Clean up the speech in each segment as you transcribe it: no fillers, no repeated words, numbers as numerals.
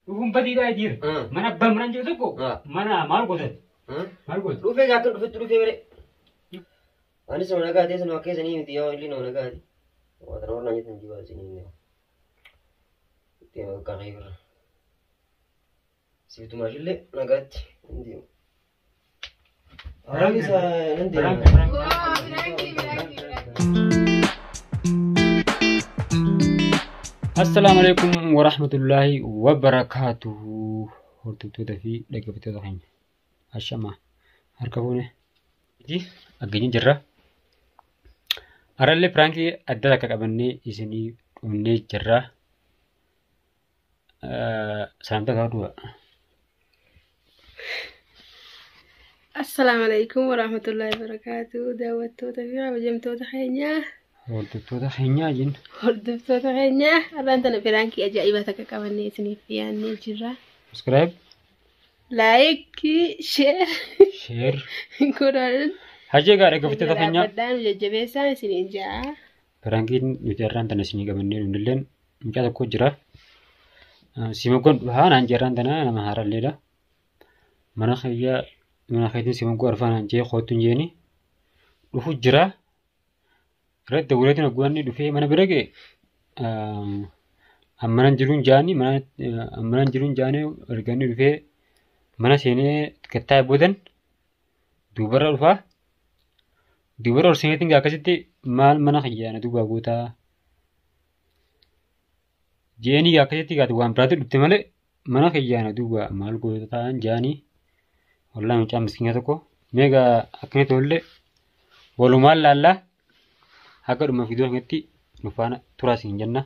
Dhufuun badiidhaa jira. Mana abbaan mana jiru tokko mana maal gootati? Maal goota? Dhufee gaa akka dhufetti dhufee bare. Anis nama nagaa ta'e sanuma keessanii miti yaa illee nama nagaati. Waa tana warra naan jettan jibaa isin hin Deema bakka kee irra. Siiftumaa ishillee nagaatti hin deemu. Araagis nan deema. Assalaamu alaikum warahmatullaahi wabarakaatuhu. Hordoftoota fi dhaggeeffattoota keenya. Ashamaa harka fuune. Aggeenye jirra. Arallee piraankii adda takka qabannee isinii dhufnee jirra. Saamta gaadhuudha. Assalaamu alaikum warahmatullahi wabarakaatuh. Daawwattoota fi kabajamtoota keenyaa. Hordoftoota keenyaa jenna. Hordoftoota keenyaa har'aan tana piraankii ajaa'ibaa takka qabannee isiniif dhiyaannee jirra. Subscribe, Like, share share. godhaan. Hajee gaa dhaggeeffattoota keenyaa. Dhaabbadhaan jajjabeessaan isiniin ja'a. Piraankiin nuti har'aan tana isinii qabannee dhufnelleen mucaa tokko jira. Simagoon dhuhaa naan jeerraan tana nama haaralleedha. Mana kiyyaa mana keetiin simagoo arfaa naan jee kootu hin jeeni. Dhufu jira. Irratti dawwaleetiin hoggaan inni dhufee mana bira ga'e ammanan jiruun jaani mana ammanan jiruun jaani erga inni dhufee mana seenee gattaa'e boodan duubarra dhufaa. Duubarra ol seeneetiin gaa akkasitti maal mana kiyyaa na duubaa gootaa jeeni gaa akkasitti gaa waan biraatti dhufte malee mana kiyyaa na duubaa maal gootaa jaanii wallaahi mucaa miskiina tokko mee gaa akkana tollee walumaan laallaa haga dhuma viidiyoo kanatti nu faana turaa isin jenna.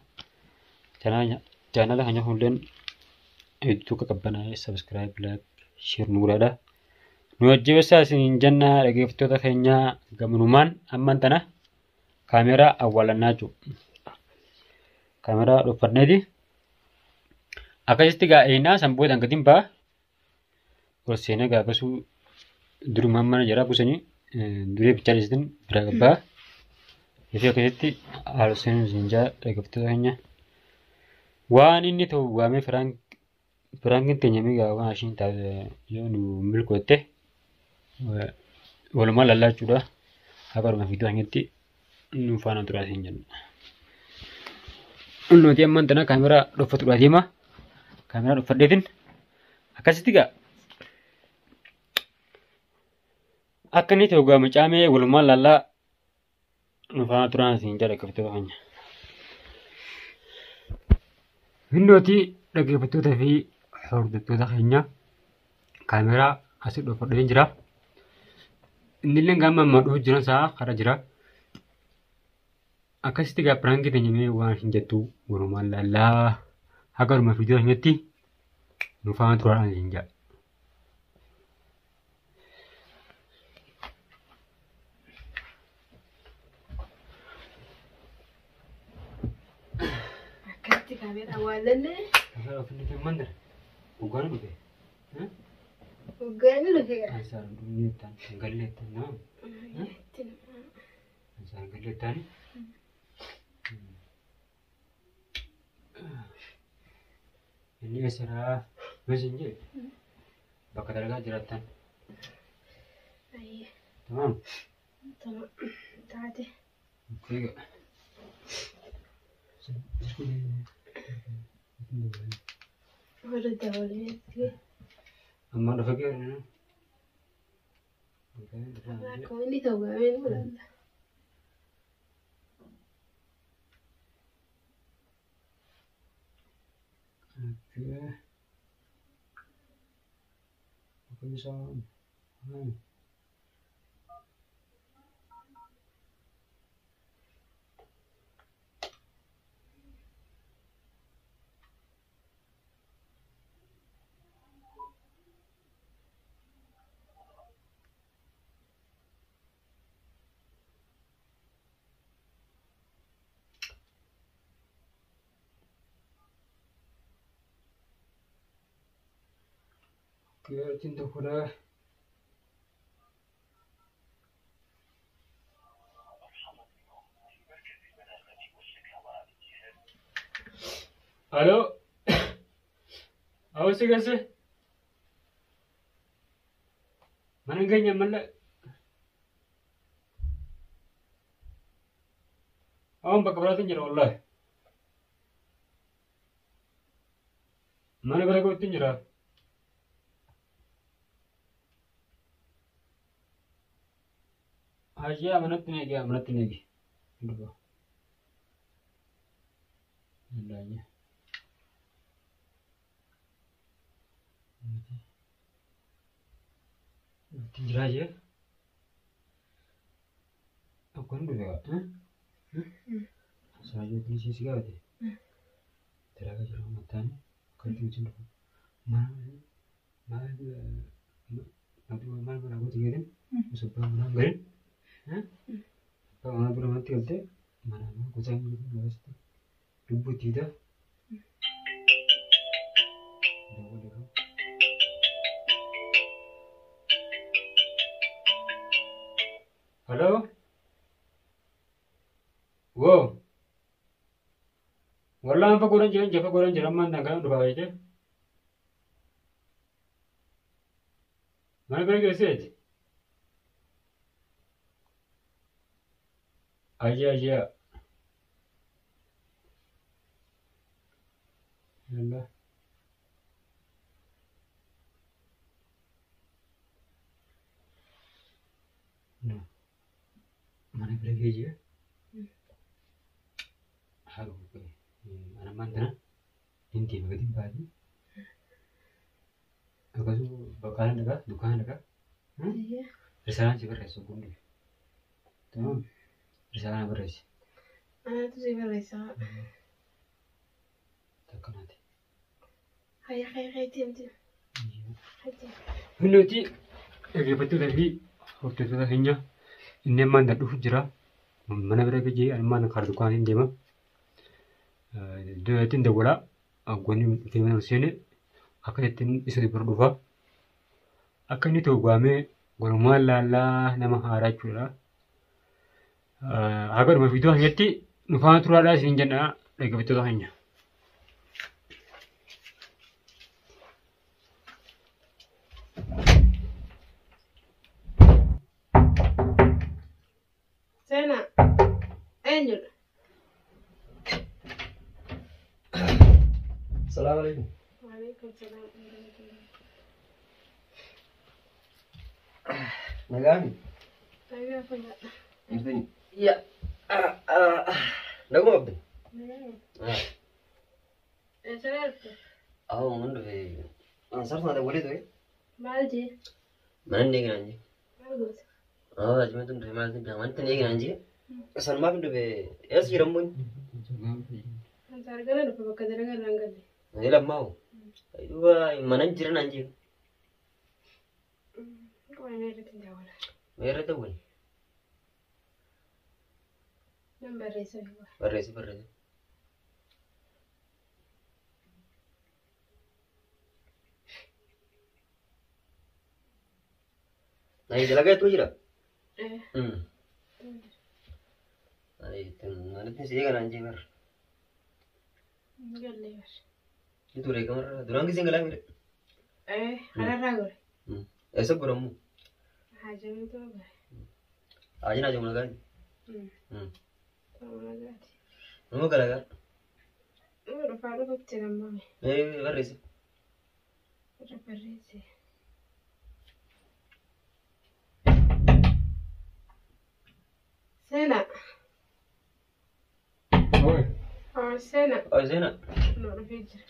Chaanala keenya kunilleen hedduu akka qabbanaa'e subscribe, like, share nu godhaadha. Nu jajjabeessaa isin jenna dhaggeeffattoota keenyaa gamanumaan ammaan tana kaameeraa awwaalannaa jechuudha. Kaameeraa dhokfanneeti. Akkasitti gaa eenaa san booda hangatiin ba'a. Ol seenee gaa akkasuu durumaan mana jara kusanii duree bichaa dhiisitin bira gabbaa. Ifee akkasitti haala seenuu isin jaa dhaggeeffattoota keenya. Waan inni ta'u waamee firaankiin teenya migaa waan ishiin taate yoo nu milkootte walumaa lallaa jechuudha. Haga dhuma viidiyoo keenyatti nu faana turaa isin jenna. Nuti ammaan tana kaameeraa dhokfatuudha deema. Kaameeraa dhokfadheetiin akkasitti gaa akka inni ta'u gaa mucaamee walumaa lallaa nu faana turaa isin jedha dhaggeeffattoota keenya. Windooti dhaggeeffattoota fi hordoftoota keenya kaameeraa asii dhokfadhee jira. Innillee gama ammaa dhufu jiran isaa karaa jira. Akkasitti gaa piraankii teenya mee waan hin jettu walumaan lallaa haga dhuma viidiyoo keenyatti nu faana turaadhaan isin jedha. Akkatti kaameeraa awwaalannee Kaameeraa ofiin mandara. Hoggaan dhufe. hoggaan dhufe. Ansaan dhumneettaan galleettaan nama. Ansaan galleettaani. Inni eessaraa yoo isin jedhe bakka dalagaa jiraattan. Tamam. Taate. Egaa. Warra dabalee. Amma dhufe geerra. Akkuma inni ta'u gaamee nu laalla. Geertiin tokkodha. Alo. Awwa si geesse. Mana hin geenye ammallee. Awwan bakka biraatiin jira wallaahi. Mana bira kootti jira. Hayyaa manatti na eegi manatti na eegi. Dhufa. Wallaahi. Ittiin jiraa jee. Akkuma dhufe gaa. Saayyo kunis si gaafate. Dalagaa jiru mattaani akkamitti wajjin dhufu. Maal maal maal mana gooti jedhin osoo abbaa manaa hin galin. Abbaa manaa dura manatti galtee mana gosa hin jiru gaafasitti lubbuu itti fidaa. Dawwalee qabu. Hello? Woo! Wallaan fagoodhaan jiran jira fagoodhaan jira ammaan tan kana dhufaa jettee. Mana bira geesseeti. Ayyaa ayyaa. Yalla. No. Mana bira gahee jira. Haa dhufu. Ana ammaan tana hin deema gadi hin baati. Akkasuma bakkaana dhagaa dukkaana dhagaa. Risaalaan si barreessu kun dhufe. Tamam. Risaalaa na barreessi. Anaatu si barreessa. Takkanaati. Hayya hayya hayya deem deem. Hayya. Nuti dhaggeeffattoota fi hordoftoota keenya inni ammaan tan dhufu jira. Mana bira gahee ammaan karaa dukkaana hin deema. Iddoo ittiin dawwalaa goonni dhufee mana seene akka ittiin isa bira dhufa. Akka inni ta'u waamee walumaan laallaa nama haaraa jechuudha. Haga dhuma viidiyoo keenyatti nu faana turaadhaa isiniin jenna dhaggeeffattoota keenya. Seenaa. Eenyudha? Salaamu alaikum. Waalaikum salaam wa rahmatullahi. Nagaami. Nagaa fayyaadha. Jirtani. Yaa. Naguma qabdan. Nagaa. Eessa dhufte? Awwa man dhufe. Ansar sana dawwalee ture. Maal jee? Mana hin eeginaan jee. Maal goota? Awwa ajmeetu dhufe maal dhufe manatti hin eeginaan jee. Sanumaaf hin dhufe eessa jira immoo? Ansaar gara dhufe bakka dalagaa irraa hin galle. Ni lammaa hoo. Duuba mana hin jiran aan jee. Qola mee irratti hin daawwala. Mee irra dawwale. Nan barreessa fi waa. Barreessi barreessi. Nani dalagaa itti jira? Eh. Manatti si eeganaan jee bara. Hin galle bar. Ni ture kamarra duraan giseen galaa mire. Eh, kanarraa gore. Eessa goramuu? Haajamiitu gore. Haajin haajama nagaa. Ta'uu nagaati. Nama galagaa. Nama dhufaa dhufutti nammame. Mee barreessi. Irra barreesse. Seenaa. Oi. Oh, seenaa. Oi seenaa. Nu dhufee jira.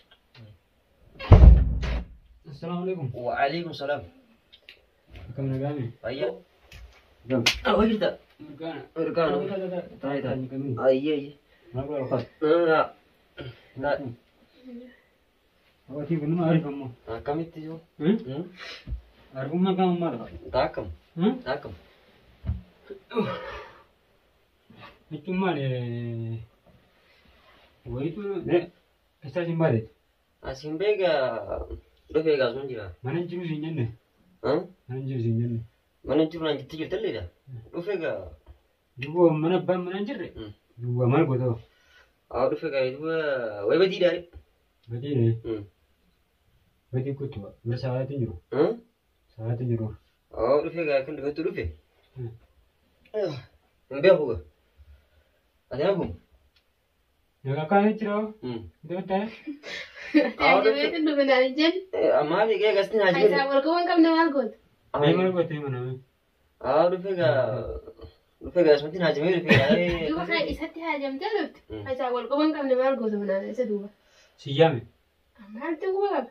Assalaamu alaikum. Waalaikum salaam. Akkam nagaame? Fayyaa. Gam. Awwa jirta. Mirgaana. Mirgaana. Taa'e taa'e. Ayyee ayyee. Maal godha dhufaas? Naa. Hawwatiin kun nama ariifammoo. Akkamitti jiru? Arifummaa qaama maal qaba? Taakkam. Taakkam. Jechuun maal wayitu eessaa isin baateet? Asiin beeka dhufee gaasuun jira. Mana hin jiru siin jenne. Mana hin jiru siin jenne. Mana hin jiru naan jettee jirtalleedha. Dhufee gaa. Duwwaa mana abbaan mana hin jirre. Duwwaa maal goota? Haa dhufee gaa duwwaa wayi badiidhaa. Badiidha. Badii kottu bira sa'aatiin jiru. Sa'aatiin jiru. Oo dhufee gaa kan dhufetu dhufe. Hin beeku gaa. Ati naguma? Nagaa kaanee jira hoo? Iddoo ta'e? Hajameetiin dhufe naan hin jenne. Maali gaa gasni haajamee? Isaa wal qaban qabne maal goota? Mee maal gootee mana? Haa dhufee gaa dhufee gaa asumatti haajamee dhufee gaa. Duuba kan isatti hajamtee dhufte. Isaa wal qaban qabne maal goota manaan isa duuba? Si yaame? Maaltu quba qaba?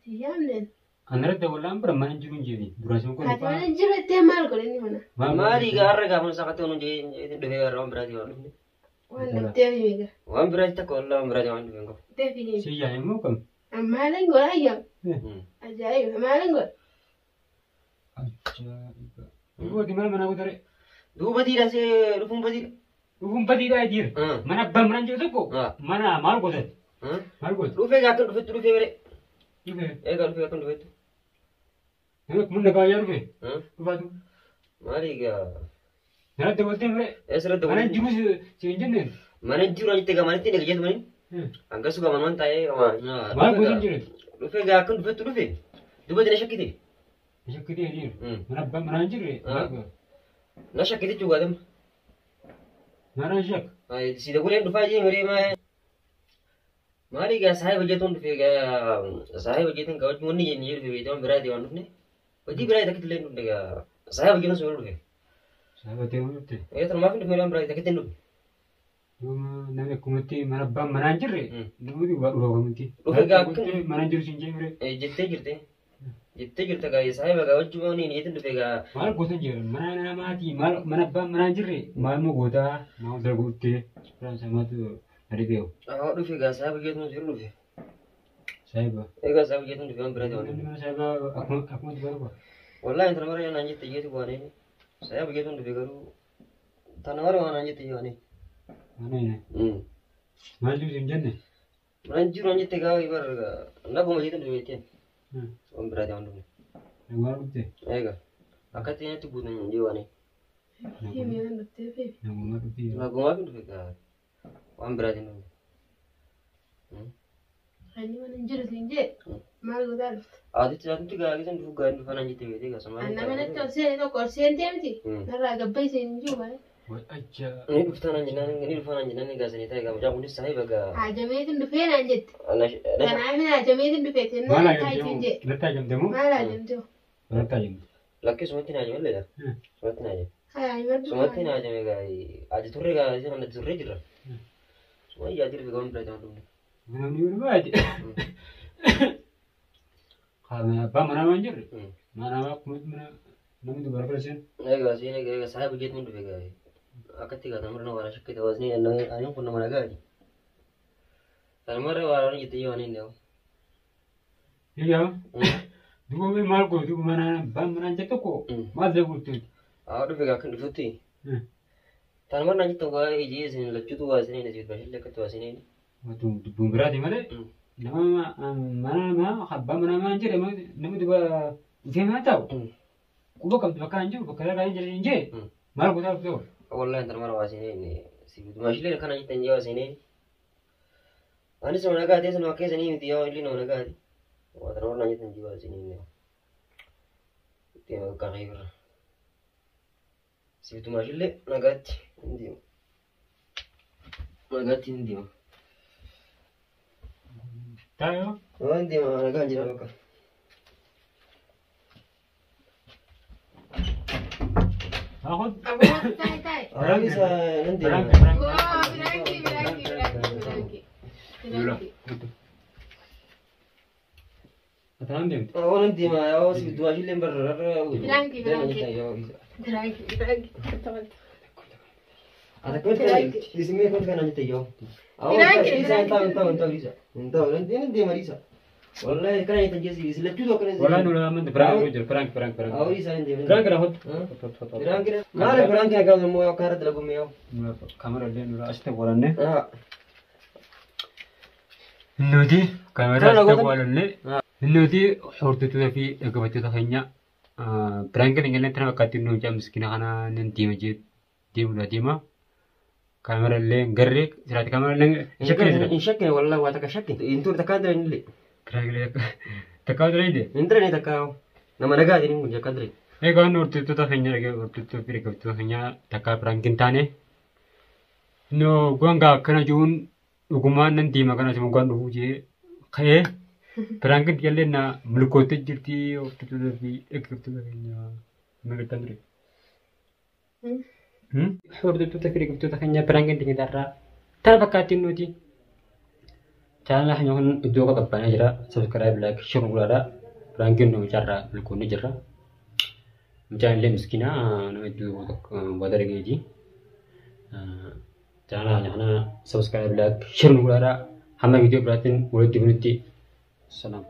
Si yaamneen. Anarratti wallaan bira mana jiru hin jeeni. Duraan sun kun Ati mana jiru ittee maal godhe inni mana? Maali gaa har'a gaafa nu saqattee nu jee dhufee gaa waan biraatii waan dhufne. Waan dhuftee fi miga. Waan biraatii takka wallaa waan biraatii waan dhufne hin qabu. Dhuftee fi miga. Si yaame moo kam? Maalin godha hayyam? Ajaa'iba maalin godha? Ajaa'iba. Duuba maal mana godhare? Duuba diidha see dhufuun badiidha. Dhufuun badiidha jira. Mana abbaan mana jiru tokko mana maal godhate? Maal godhate? Dhufee gaa akka dhufettu dhufee bare. Dhufee. Egaa dhufee akka dhufettu. Nama kun nagaa yaa dhufee? Dhufaatu. Maali gaa. Mana dabaltee bare. Eessarra Mana jiru si hin jenneen. Mana jiru ajitti gaa manatti naga jettu mani. Hangasu gaa manumaan taa'ee. Maal godhan jiru? Dhufee gaa akka dhufettu dhufee. Duuba na shakkite. Shakkitee jiru. Mana abbaan mana hin jirre. Na shakkite jechuudha. Mana shak. Si daguleen dhufaa jee miree maa. Maali gaa saahiba jetuun dhufee gaa saahiba jetuun gaa wajjin wanni jennee dhufee beektaman biraati waan dhufne. Hojii biraa takkitti illee dhufne gaa saahiba jetuun sun dhufe. Saahiba ta'ee dhufte. Ee tanumaaf hin dhufne waan biraa takkitti hin dhufne. Namni akkumatti mana abbaan mana hin jirre namni waa dhufa akkumatti. Dhufe gaa Mana jiru siin jee miree. Jettee jirte. Jettee jirte gaa saahiba gaa wajjin wanni jettee dhufe gaa. Maal gootan jira mana namaatii maal mana abbaan mana hin jirre maal moo gootaa maal darguuttee biraan samaatu na dhibeewu. Haa dhufe gaa saahiba jetuun sun dhufe. Saahiba. Egaa saahiba jetuun dhufe waan biraati waan Namni dhufne. mana saahiba akkumatti barbaada. Wallaahi intala mara naan jette jeetu waanee saahiba jetuun dhufe garuu tana mara waan naan jette waanee. Mana hin maal jiru siin jenne. Mana jiru naan jette gaa bar naguma jetuun dhufe jetteen waan biraati waan dhufne. Nagaa dhufte. Egaa akkatti natti guutan jee waanee. Himi waan dhuftee fi. Nagumaa dhufte. Nagumaa fi dhufe gaa waan biraati hin dhufne. Inni mana hin jiru siin jee maal gootaa dhufte? Atitti atitti gaa gisan dhufu gaa dhufa naan jette beekte gaa samaa. Anna manatti ol seene tokko ol seentee miti. Narraa gabba isheen hin jiru baay'ee. Ajaa. Ni dhuftaa naan jennaan ni dhufaa naan jennaan gaa sanii ta'e gaa mucaan kunis saahiba gaa. Hajameetiin dhufee naan jette. Kanaaf hajameetiin dhufee Maal jennaan taayitiin ajamtee jee. Irratti ajamtee moo? Maal hajamtee? Irratti ajamte. Lakkee sumatti naa jame leela. Sumatti naa jame. Haa himadhu. Sumatti naa jame gaa ati turre gaa isa kana turre jirra. Suma ijaa jirre gaa waan biraati waan dhufne. Namni yoo baay'ate. Abbaan manaa waan jirre. Mana akkumatti mana namni dubara bira seenu. Egaa siin egaa saahiba jeetuun dhufe gaa akkatti gaa tamarra waan shakkite waasni ani kun nama nagaati. Tamarra waan jette yoo ani hin Egaa duuba maal gootu mana abbaan manaa hin tokko maal ta'e guutuuti. Haa dhufe gaa kan dhufutti. Tamarra naan jette waa ijii isin lachuutu waa isin hin bashillee akkatti waa isin hin. Dubbuun biraati malee nama mana namaa abbaan manaa maan jedhe namni dubara dhufee maa ta'u quba qabdu bakka hin jiru bakka irraa hin jiru hin jee maal gootaa dhufte oolu. Wallahi tamarra waa isin hin maashillee kana jette hin jee waa isin hin. Anis nama nagaati isin akka isin miti yoo illee nama nagaati. Waa tamarra naan jette hin jee waa isin hin. Itti maqaa irra. Sibitu maashillee nagaatti hin deemu. Nagaatti hin deemu. Taayoo. Waan deema nagaan jira bakka. Haa Aboo taayi taayi. Araan isa nan deema. Waa biraanki biraanki biraanki biraanki. Biraanki. Ataan deemte. Waan nan deema yoo sibitu maashillee barra. Biraanki biraanki. Biraanki biraanki. Ata akkamitti isimee akkamitti kana jette yoo. Isa hin taa'u hin taa'u hin taa'u isa. Hin taa'u nan deema isa. Wallahi kana jettan jeesi isa lachuutu akkana. Wallahi nu lama prank jiru prank prank prank. Awwi isa hin deema. Prank raahut. Biraanki maali biraanki nagaa immoo yoo akka irratti dalagume yoo. Kaamera illee nurraa asitti qoranne. Nuti kaameraa asitti qoranne. Nuti hordoftoota fi dhaggeeffattoota keenya prank illee tana fakkaatti nu mucaa miskiina kana nan deema jee deemudha deema. Kaamera illee garree siraati kaamera illee hin shakkine sira. Hin shakkine wallahi waa takka shakkine. Hin turre takkaan dura illee. Prank illee Takkaa dalaydee? Hin dalane takkaa nama nagaatiin kun takkaa dalane. Egaa inni hordoftoota keenya dhagee hordoftoota fi dhaggeeffattoota keenya takkaa piraankiin taane. No gongaa akkana jiruun dhugumaan nan deema kana asuma gaan dhufuu jee ka'ee piraankiin jallee na milkoottee jirti hordoftoota fi dhaggeeffattoota keenya magattan ture. Hordoftoota fi dhaggeeffattoota keenya piraankiin xiqqeetarraa tana fakkaattiin nuti. Chaanala keenya kun iddoo qabbanaa jira. Subscribe, like, share godhaadha. Piraankiin nu mucaarraa milkoonnee jirra. Mucaan illee miskiina nama iddoo tokko waa dalageeti. Chaanala keenya kana subscribe, like, share godhaadha. Hamma viidiyoo biraatiin walitti dhufnutti. Salaam.